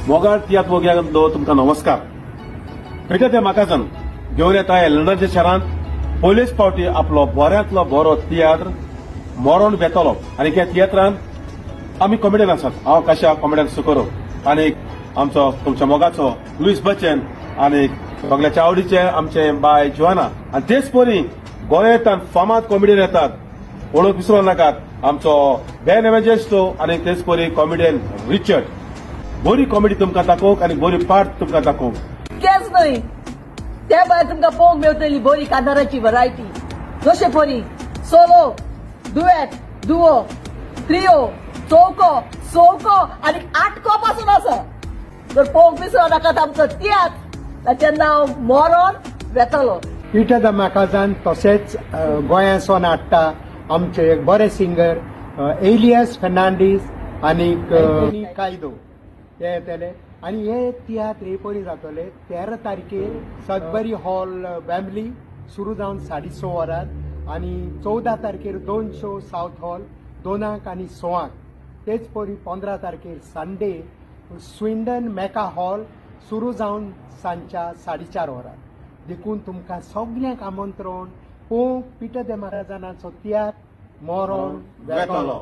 मोगाळ तियात्र मोग्यांनो तुमकां नमस्कार. पिटर दे माकाझान घेवन येता लंडनच्या शारांत पयलेच फावटी आपलो बऱ्यांतलो बरो तियात्र मरोण वेतलो. आनी त्या तियात्रान आमी कॉमेडियन आसात. हांव काशा कॉमेडियन सुकरो आनी आमचो तुमच्या मोगाचो लुईस बच्चन आनी सगळ्याच्या आवडीचे आमचे बाय जुआना. आनी तेच परी गोंयांत फामाद कॉमेडियन येतात, वळख विसरूं नाकात, आमचो बेन एवेजेस्टो आनी तेच परी कॉमेडियन रिचर्ड. बरी कॉमेडी तुमकां दाखोवंक आनी बरी पार्ट तुमकां दाखोवंक. तेच न्हय, त्या भायर तुमकां पळोवंक मेळटली बरी कांताराची वरायटी, जशे परी सोलो, दुएट, दुओ, त्रियो, चौको, सौको आनी आटको पासून आसा. तर पळोवंक विसरूं नाकात आमचो तियात्र, ताचें नांव मरोण वेतलो. पिटर the माकाझान तशेंच गोंयांसून हाडटा आमचे एक बरे सिंगर एलियस फेर्नांडीस आनी कायदो हे येतले. आनी हे तियात्र हे परी जातले 13 तारखेर सदबरी हॉल वेम्बली सुरू जावन 6:30 वरार आनी 14 तारखेर 2 शो सावथ हॉल 2 आनी 6. तेच परी 15 तारखेर संडे स्विंडन मेका हॉल सुरू जावन सांजच्या 4:30 वरार. देखून तुमकां सगल्यांक आमंत्रण पळोवंक पिटर दे माकाझानाचो तियात्र मरोण वेतलो.